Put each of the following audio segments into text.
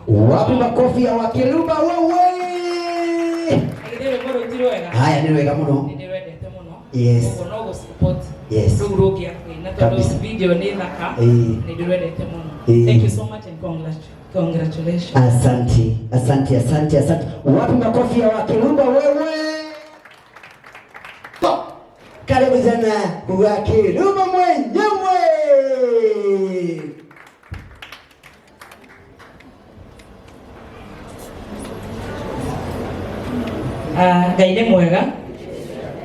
Wapi makofi ya Wakiluba wewe? Githĩ rwĩmbo rũu ti rwega? Haya, nĩ wega mũno. Nĩ ndĩrwendete mũno. Yes. Ũguo no gũ-support Yes. rũu rũngĩ akũina tondũ Kabisa. video nĩ thaka. Ĩĩ. Nĩ ndĩrwendete mũno. Ĩĩ. Thank you so much and congratulations. Asante, asante, asante, asante. Wapi makofi ya Wakiluba wewe? Karibu sana Wakiluba mwenyewe. Ah, Ngai nĩ mwega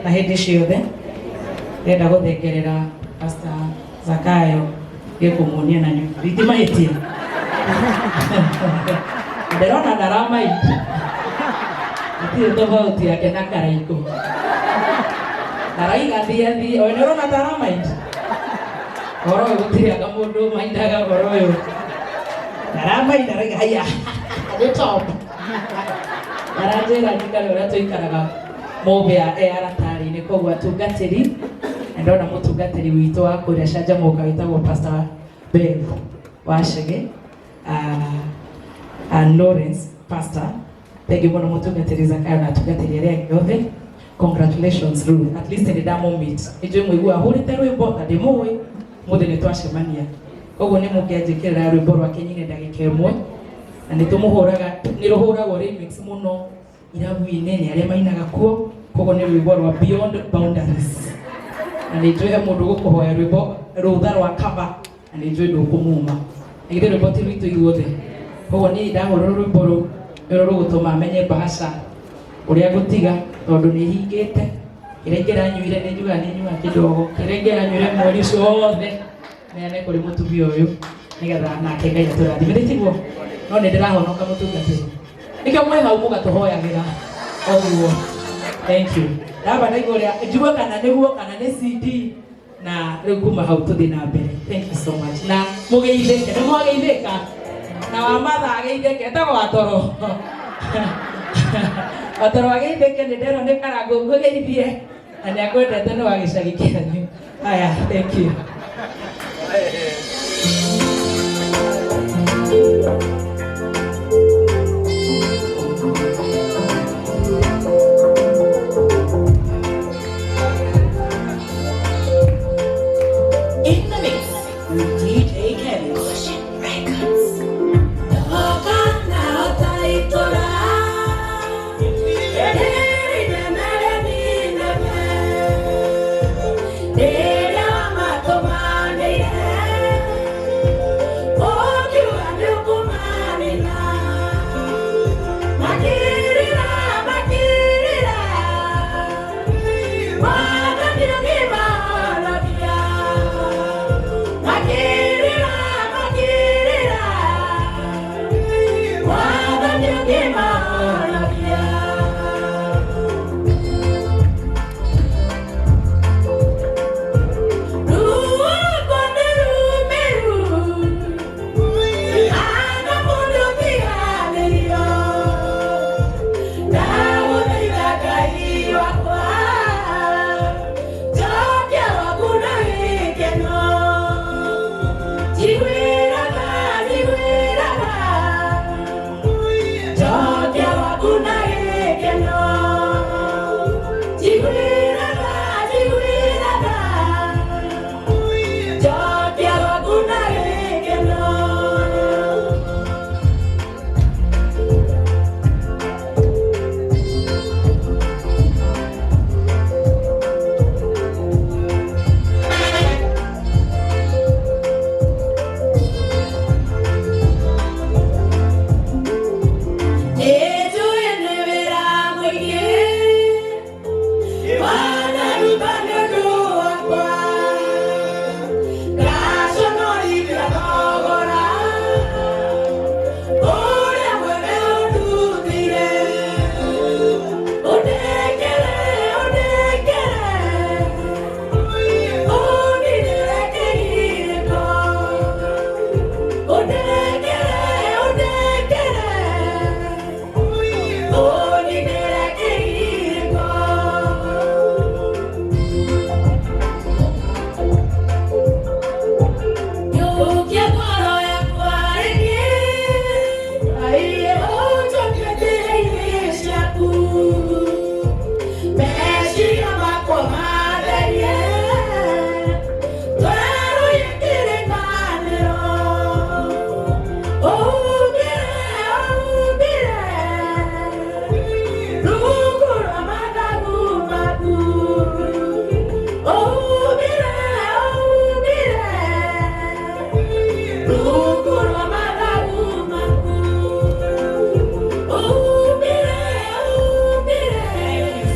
na hĩndĩ ciothe. Ndĩrenda gũthengerera Pastor Zakayo gĩkũmuonia na nyũmba itimahĩtia. Ndĩrona ndaramaiti, hatirĩ tofauti yake na Karaikũ. Araiga thiĩ athiĩ, oĩ nĩ ũrona ta aramaiti. Ũhoro ũyũ gũtirĩ anga mũndũ maindaga ũhoro ũyũ. Ndaramainda araiga haiya nĩ top. Aranjĩra njikare ũrĩa tũikaraga Mũmbĩa e aratarĩ-inĩ, koguo atungatĩri na ndona mũtungatĩri witũ wa kũrĩa Canjamũka wĩtagwo Pastor Bev Wachege, Lawrence Pastor, thank you mũno mũtungatĩri Zakayo na atungatĩri arĩa angĩ othe. Congratulations Ruth, at least nĩ ndamũmeet, nĩ njũĩ mũigua ahũrĩte rwĩmbo na ndĩmũĩ mũthĩ nĩ twacemania, koguo nĩ mũngĩanjĩkĩrĩra rwĩmbo rwake nyine ndagĩka ĩmwe. Na nĩ tũmũhũraga, nĩ rũhũragwo remix mũno irabu-inĩ nĩ arĩa mainaga kuo, koguo nĩ rwĩmbo rwa Beyond Boundaries, na nĩ njũĩ he mũndũ gũkũhoya rwĩmbo rũtha rwa cover na nĩ njũĩ ndũkũmuma. Na githĩ rwĩmbo ti rwitũ ithuothe? Koguo niĩ ndahũrwo rwĩmbo rũu nĩruo rũgũtũma menye bahasha ũrĩa ngũtiga, tondũ nĩ hingĩte kĩrĩa ingĩranyuire, nĩ njugaga nĩ nyuaga kĩdogo, kĩrĩa ingĩranyuire mweri ũcio wothe neane kũrĩ mũtumia ũyũ nĩgetha nake Ngai atũrathime. Nĩ tiguo? No nĩ ndĩrahonoka mũtungatĩri, nĩkĩo mwĩ hau mũgatũhoyagĩra oguo. Thank you. Ndamba ndaigua ũrĩa njigue kana nĩguo kana nĩ CD, na rĩu kuma hau tũthiĩ na mbere. Thank you so much na mũgeithĩke. Nĩ mwageithĩka na wa matha ageithĩke, etagwo Watoro. Watoro ageithĩke, nĩ nderwo nĩ Karangũ ngũgeithie na nĩ akwendete, nĩ wa gĩcagi kĩanyu. Haya, thank you. In the mix with DJ Kevin. Cushion Records.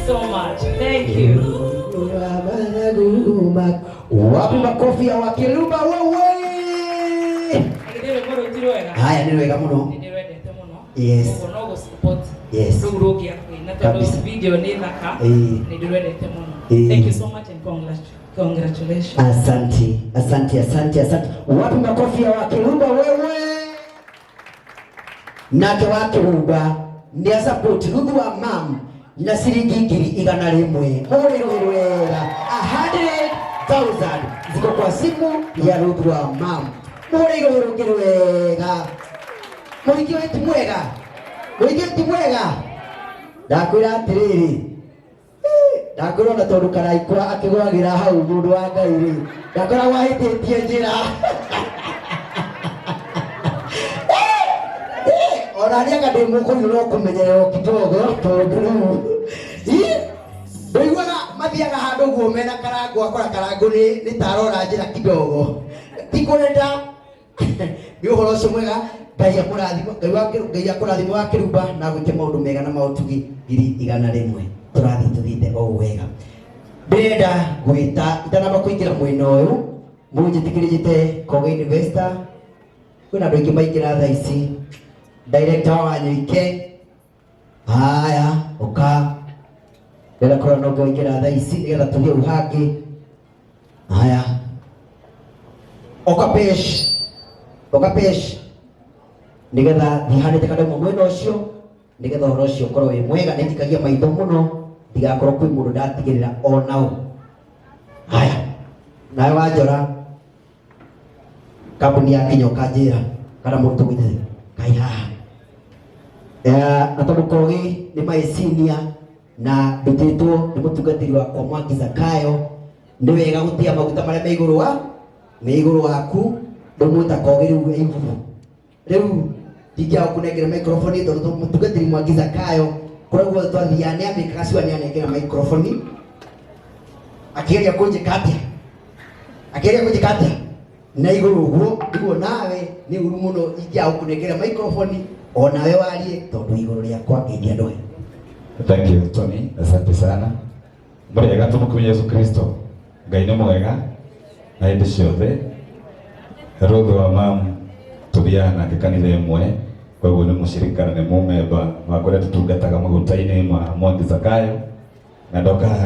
so much. Thank you. Wapi makofi ya Wakiluba wewe? Agithĩ rwĩmbo rũu ti rwega? Haya, nĩ wega mũno. Nĩ ndĩrwendete mũno. Yes. Ũguo no gũ-support Yes. rũu rũngĩ akũina tondũ Kabisa. video nĩ thaka. Ĩĩ. Nĩ ndĩrwendete mũno. Ĩĩ. Thank you so much and congratulations. Asante, asante, asante, asante. Wapi makofi ya Wakiluba wewe? Nake Wakiluba nĩ asupport Ruthu wa mam na ciringi 100,000. Mũrĩrĩ wega. 100,000 ziko kwa simu ya Ruthu wa mam. Mũrĩrĩ rũngĩ wega. Mũingĩ ũyũ ti mwega. Mũingĩ ti mwega. Ndakwĩra atĩrĩrĩ, ndakwĩra ona tondũ karaikwa akĩgwagĩra hau mũndũ wa Ngai rĩ, ndakoragwo ahĩtĩtie njĩra. Ona niĩ anga ndĩ mũkũyũ no kũmenyererwo kidogo tondũ rĩu Ĩ, ndũiguaga mathiaga handũ ũguo mena karangũ, akora karangũ nĩ tarora njĩra kidogo, ti kwenda. Nĩ ũhoro ũcio mwega. Ngai akũrathime, Ngai wa Ngai akũrathime wa Kĩrumba na gwĩke maũndũ mega na maũtugi 100,000. Tũrathiĩ tũthiĩte o ũũ wega. Ndĩrenda gwĩta itanamba kũingĩra mwena ũyũ, mũnjĩtĩkĩrie njĩte Koga Investor. Kwĩna andũ aingĩ maingĩra thaa ici. Director wa Wanyoike, haya ũka. Ndĩrenda kũrora no ũngĩ thaa ici nĩgetha tũthiĩ hau hangĩ. Haya, oka pesh, oka pesh, nĩgetha thihanĩte kana mwena ũcio, nĩgetha ũhoro ũcio ũkorwo wĩ mwega. Nĩ njikagia maitho mũno ndigakorwo kwĩ mũndũ ndatigĩrĩra onao. Haya, nawe Wanjora, kambuni ya kinya ũkanjĩra kana mũndũ tũgwĩte kai haha. Na tondũ Kogi nĩ my senior na ndutĩtwo nĩ mũtungatĩri wakwa Mwangi Zakayo, nĩ wega gũtĩa maguta marĩa me igũrũ wa me igũrũ waku. Ndũmwĩta Kogi rĩu e igũrũ. Rĩu ndingĩaga kũnengera microphone tondũ mũtungatĩri Mwangi Zakayo kũrĩa guothe twathiaga nĩ amĩkaga sure nĩ anengera microphone. Akĩgeria kũnjĩka atĩa? Akĩgeria kũnjĩka atĩa? Na igũrũ ũguo nĩguo nawe nĩ ũru mũno ingĩaga gũkũnengera microphone onawe warie tondũ igũrũ rĩakwa ngeithia andũ aya. Thank you Tony, asante sana. Mũrĩega tũmũkumie Yesu Kristo. Ngai nĩ mwega na hĩndĩ ciothe. Ruthu wa mam tũthiaga nake kanitha ĩmwe, koguo nĩ mũcirika na nĩ mũmemba wa kũrĩa tũtungataga maguta-inĩ ma Mwangi Zakayo, na ndoka haha.